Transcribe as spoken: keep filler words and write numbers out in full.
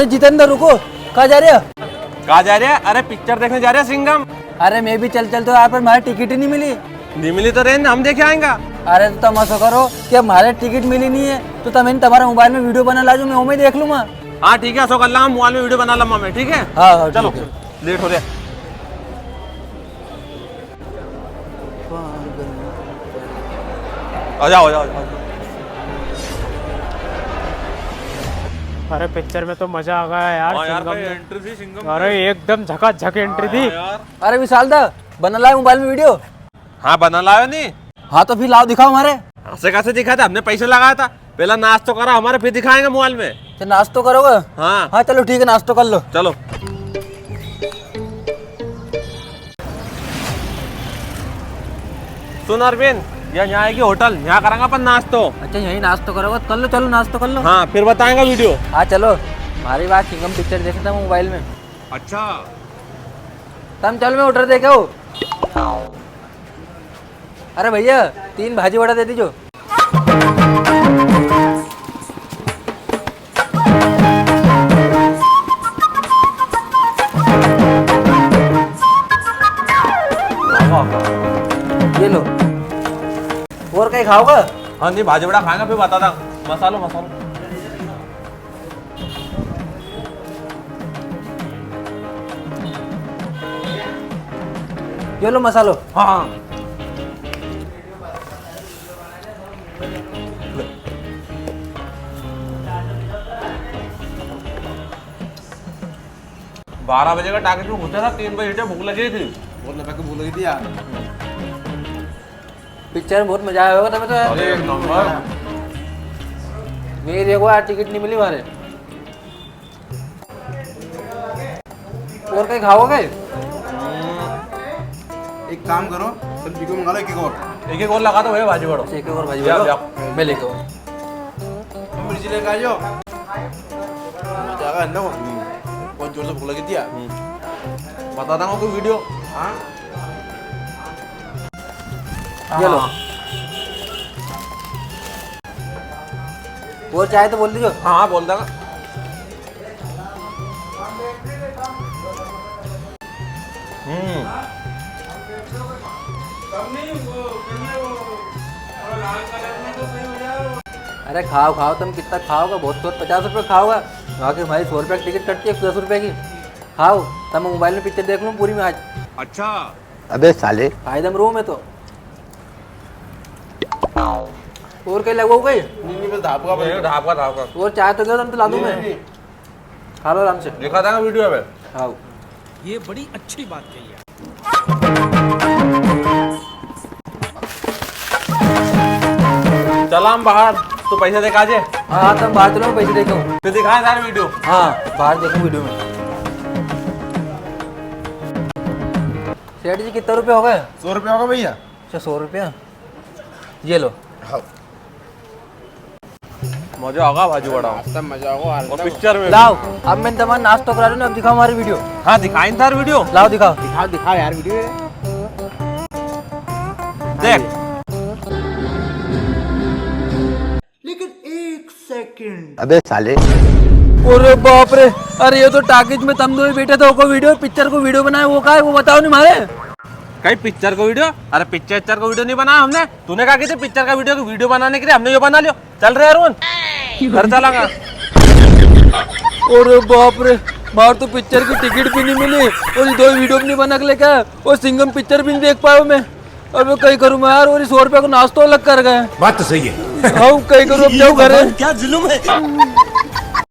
जितेंद्र, रुको, कहाँ जा रहे हो? कहाँ जा रहे हैं? अरे, पिक्चर देखने जा रहे हैं, सिंघम। अरे, मैं भी चल, चल तो यार, पर म्हारे टिकट ही नी मिली। नी मिली तो रेन, हम देखे आएंगा। अरे, तो तम असो करो कि म्हारे टिकट मिली नी है, तो तम इन तमारा मोबाइल में वीडियो बना लाजो, मैं ओमे देख लूंगा। हाँ, ठीक है, असो कर ला, हम मोबाइल में वीडियो बना लूंगा मैं, ठीक है? हाँ, हाँ, चलो, ठीक है। लेट हो रहा है। आ जाओ, आ जाओ, आ जाओ। अरे, पिक्चर में तो मजा आ गया यार, हाँ यार, सिंघम भाई, में। एंट्री थी सिंघम अरे, की। एकदम झकाझक एंट्री हाँ थी। यार। अरे विशाल दा, बना लाए मोबाइल में वीडियो? हाँ, बना लायो नी। हाँ, तो फिर लाओ, दिखाओ म्हारे। ऐसे कैसे दिखाते? हमने पैसे लगाया था। पहला नाच तो करा हमारे, फिर दिखाएंगे मोबाइल में। तो नाच तो करोगे? हाँ। हाँ, चलो ठीक है, नाच तो कर लो। चलो। सुन अरविंद, या यहाँ आएगी होटल, यहाँ करांगा अपन नाश्तो। अच्छा, यहीं नाश्तो करोगे? कर लो, चलो नाश्तो कर लो। हाँ, फिर बताएंगा वीडियो। हाँ, चलो, म्हारी बात सिंघम पिक्चर देखे था मोबाइल में। अच्छा। तम चलो, मैं ऑर्डर दे के आऊँ। अरे भैया, तीन भाजी वड़ा दे दीजो। ये लो। और कई खाओगा? हाँ, नी, भाजी वड़ा खाएंगा, फिर बताता। मसालो, मसालो। ये लो मसालो। हाँ, हाँ। बारह बजे का टारगेट में घुसा था, तीन बजे भूख लगी थी। बहुत लगा के भूख लगी थी यार। पिक्चर में बहुत मजा आया होगा तमें तो यार। अरे एक नंबर। मैं देखो यार, टिकट नी मिली म्हारे। और कई खाओगे? एक काम करो, तुम बिको मंगा लो एक एक और। एक एक और लगा दो भैया भाजी वड़ो। अच्छा, एक एक और भाजी या, वड़ो। या। मैं लेके आऊँ। तुम मिर्ची लेके आ जाओ। मजा आ गया अंडा को। बहुत जोर से भूख लगी थी यार। हम्म। बता दूंगा कोई वीडियो। हाँ। ये लो। हाँ। और चाहे तो बोल दीजो। हाँ, हाँ, बोल देगा। हम्म। अरे खाओ, खाओ, तुम कितना खाओगा? बहुत तो पचास रुपए खाओगा। बाकी भाई, सौ रुपए की टिकट कटती है, एक सौ दस रुपए की। खाओ, तम मोबाइल में पिक्चर देख लो पूरी में आज। अच्छा। अबे साले। फायदा में रहूं मैं तो। और कई लगवाओ कई? नहीं, नहीं, बस धापका बस। धापका, धापका। और चाय तो दो, तुम तो ला दूं मैं। नहीं, नहीं। खा लो आराम से। दिखा देंगे वीडियो पे। हाँ। ये बड़ी अच्छी बात कही है। चला हम बाहर, तू पैसे दे के आजे। हाँ, हाँ, तुम बाहर चलो, मैं पैसे देके आऊँ। फिर दिखाए सारे वीडियो। हाँ, बाहर देखो वीडियो में। सेठ जी, कितना रुपया हो गया? सौ रुपया होगा भैया। अच्छा, सौ रुपया, ये लो। हाँ। मजा आगा भाजी वड़ा। नाश्ता में मजा आगा, और पिक्चर में भी। लाओ, अब मैं तमारा नाश्तो करा दूं ना, अब दिखाओ हमारी वीडियो। हाँ, दिखाई थार वीडियो। लाओ, दिखाओ। दिखाओ, दिखाओ यार वीडियो। देख। लेकिन एक सेकंड। अबे साले। अरे बाप रे, अरे ये तो टाकीज में तम दो ही बैठे थे, को वीडियो, पिक्चर को वीडियो बनाए, वो कहाँ है, वो बताओ नी म्हारे। कई पिक्चर को वीडियो? अरे पिक्चर, पिक्चर को वीडियो नी बनाया हमने। तूने कहा कि पिक्चर का वीडियो, वीडियो बनाने के लिए हमने यो बना लियो। चल रे अरुण, घर चलांगा। अरे बाप रे, म्हारे तो पिक्चर की टिकट भी नी मिली और ये दो वीडियो भी नी बना के लेके आया और सिंघम पिक्चर भी नी देख पायो मैं। अबे कई करूँ मैं यार, और ये सौ रुपया को नाश्तो अलग कर गए। बात तो सही है। हाँ, कई करूँ, अब जाऊँ घरे। क्या जुल्म है।